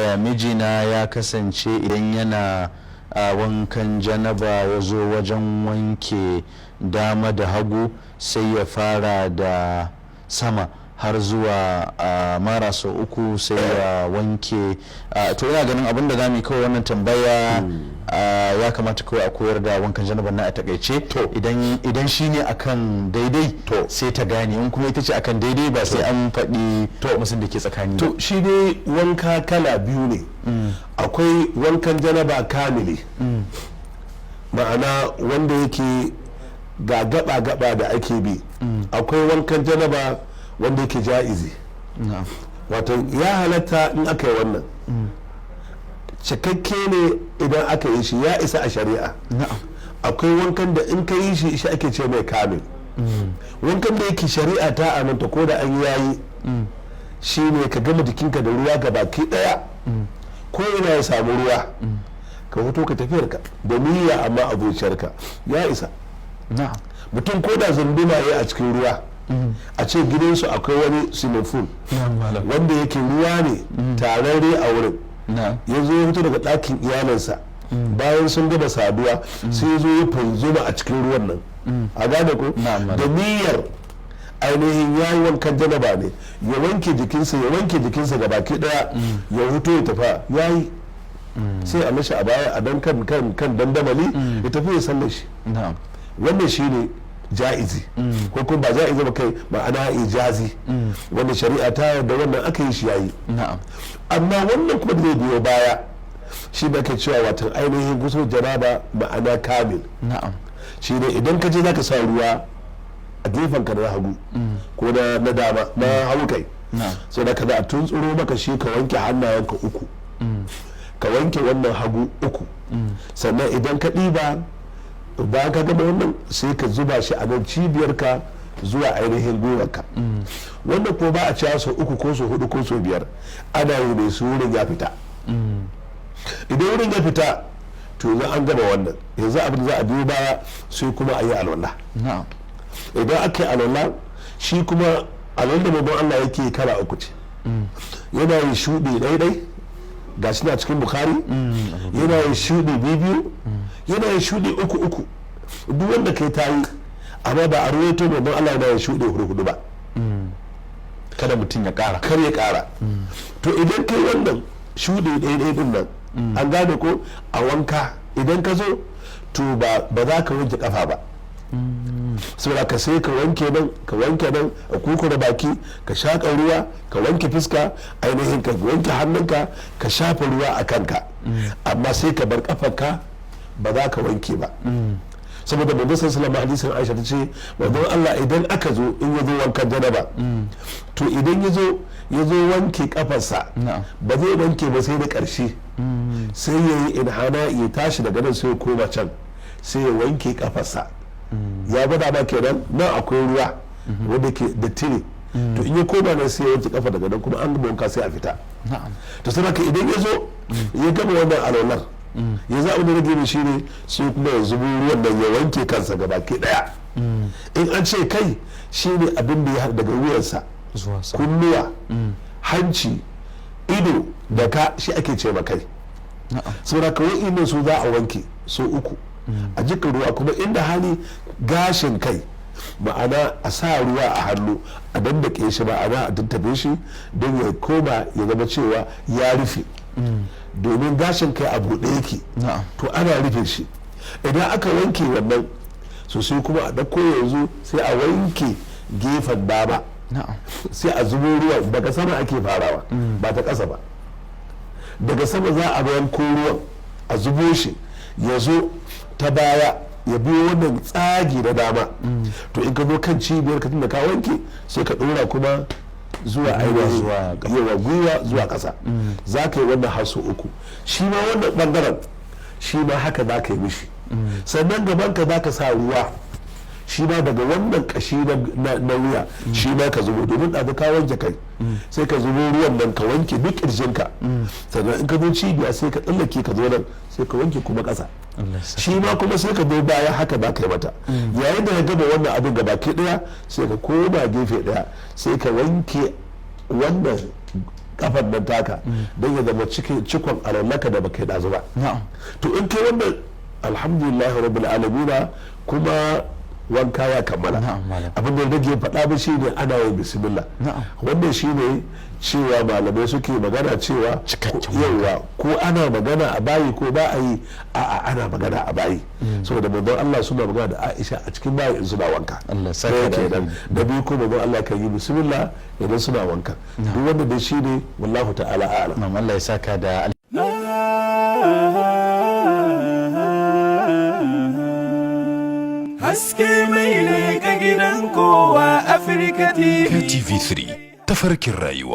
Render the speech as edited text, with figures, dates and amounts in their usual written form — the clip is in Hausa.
Mijina ya kasance idan yana a wankan janaba, ya zo wajen wanke dama da hagu, sai ya fara da sama har zuwa a mara sau uku, sai ya wanke. To, ina ganin abin da za mu yi kawai, wannan tambaya ya kamata kawai a koyar da wankan janaba na a takaice. Idan shi ne akan daidai, sai ta gane. In kuma ita ce akan daidai, ba sai an faɗi musun da ke tsakani. To, shi dai wanka kala biyu ne. Akwai wankan janaba kamili, ma'ana wanda yake ga gaba-gaba da ake bi. Akwai wankan janaba wanda yake ja'izi, wato ya halatta in aka yi wannan, cikakke ne idan aka yi shi, ya isa a shari'a. Akwai wankan da in ka yi shi, shi ake ce mai kamil. Wankan da yake shari'a ta aminta ko da an yayi, shi ne ka gama jikinka da ruwa ga baki daya, ko ina ya samu ruwa, ka fito ka tafiyarka da niyya, amma a zuciyarka ya isa. Mutum ko da zunduma ya a cikin ruwa, a ce gidansu akwai wani swimming pool wanda yake ruwa ne tararre a wurin, ya zo ya fito daga ɗakin iyalinsa bayan sun gama saduwa, sai ya zo ya fanzuma a cikin ruwan nan, a gane ko, da niyyar ainihin ya yi wankan janaba ne, ya wanke jikinsa, ya wanke jikinsa ga baki daya, ya huto ya tafa, ya yi. Sai a mashi a baya a dan kan dandamali, ya tafi ya sallar shi. Wannan shi ne ja'izi, ko kuma ba ja'izi ba kai, ma'ana ijazi, wanda shari'a ta yarda wannan aka yi shi yayi. Amma wannan kuma da zai biyo baya, shi da ake cewa watan ainihin gusul janaba, ma'ana kamil, shi ne idan ka je zaka sa ruwa a gefen ka na hagu ko na dama, na hagu kai, sai da ka za a tuntsuro maka shi, ka wanke hannayenka uku, ka wanke wannan hagu uku. Sannan idan ka ɗiba, bayan ka gama wannan, sai ka zuba shi a nan cibiyarka zuwa ainihin gwiwarka. Wannan ko ba a cewa sau uku ko sau hudu ko sau biyar, ana yi ne su wurin ya fita. Idan wurin ya fita, to yanzu an gama wannan. Yanzu abin da za a biyo baya, sai kuma a yi alwala. Idan aka yi alwala, shi kuma alwala da manzon Allah yake kala uku ce. Yana yin shuɗi ɗaiɗai, ga shi na cikin Bukhari, yana yin shuɗi biyu, yana yin shuɗi uku uku. Duk wanda kai ta yi, amma ba a ruwaito manzon Allah yana yin shuɗi hudu hudu ba. Kada mutum ya kara. Kar ya kara. To, idan kai wannan shuɗi ɗaiɗai din nan, an gane ko, a wanka idan ka zo, to ba za ka wanke kafa ba. Saboda ka sai ka wanke nan, ka wanke nan, a kurkure baki, ka shaƙa ruwa, ka wanke fuska, ainihin ka wanke hannunka, ka shafa ruwa a kanka, amma sai ka bar kafarka, ba za ka wanke ba. Saboda manzo sallallahu alaihi hadisin Aisha ta ce manzon Allah idan aka zo, in ya zo wankan janaba, to idan ya zo wanke kafarsa, ba zai wanke ba sai da ƙarshe, sai ya yi inhana, ya tashi daga nan, sai ya koma can, sai ya wanke kafarsa. Ya gwada ba kenan nan akwai ruwa wanda ke da tire. To, in ya koma nan, sai ya wanke kafa daga nan, kuma an gama wanka sai a fita. To, sai haka idan ya zo ya gama wannan alwalar, ya za abin da rage mai shine sai kuma ya zubo ruwan nan, ya wanke kansa gaba ke daya. In an ce kai, shine abin da ya haɗa daga wuyansa zuwa sama, kunnuwa, hanci, ido da ka, shi ake ce ma kai. Saboda kawai ina su za a wanke so uku a jikin ruwa. Kuma inda hali, gashin kai, ma'ana a sa ruwa a hannu a dandake shi, ma'ana a tattabe shi don ya koma ya zama cewa ya rufe, domin gashin kai a buɗe yake. To, ana rufe shi. Idan aka wanke wannan so, sai kuma a ɗauko yanzu, sai a wanke gefen dama. Sai a zubo ruwan daga sama ake farawa, ba ta ƙasa ba. Daga sama za a wanko ruwan, a zubo shi, ya zo ta baya, ya biyo wannan tsagi na dama. To, in ka zo kan cibiyar ka, tunda ka wanke, sai ka ɗora kuma zuwa ainihin zuwa ƙasa. Yawa, gwiwa zuwa ƙasa. Za ka yi wannan har sau uku. Shi ma wannan ɓangaren, shi ma haka za ka yi mishi. Sannan gaban ka za ka sa ruwa, shi ma daga wannan kashi na wuya, shi ma ka zubo, domin ɗazu ka wanke kai, sai ka zubo ruwan nan ka wanke duk ƙirjinka. Sannan in ka zo cibiya, sai ka tsallake ka zo nan, sai ka wanke kuma ƙasa. Allah ya sa. Shi ma kuma sai ka zo baya, haka za ka yi mata. Yayin da ka gama wannan abin gaba ki daya, sai ka koma gefe daya, sai ka wanke wannan. Kafar nan taka don ya zama cikin cikon alwallaka da baka yi dazu ba. To, in kai wannan, alhamdulillah rabbil alamin, kuma wanka ya kammala. Na'am, malam. Abin da rage faɗa ba shine ana yin bismillah. Wannan shine cewa malamai suke magana cewa Cikakken. Yawa, ko ana magana a bayi ko ba a yi? A ana magana a bayi, saboda manzon Allah suna magana da Aisha a cikin bayi in suna wanka. Allah saka Ɗaya da kenan. alheri. Da biyu ko manzon Allah kan yi bismillah idan suna wanka. Duk wanda dai shine, wallahu ta'ala a'lam. Na'am, Allah ya saka da. Haske mai leƙa gidan kowa, Afirka TV. KTV3, tafarkin rayuwa.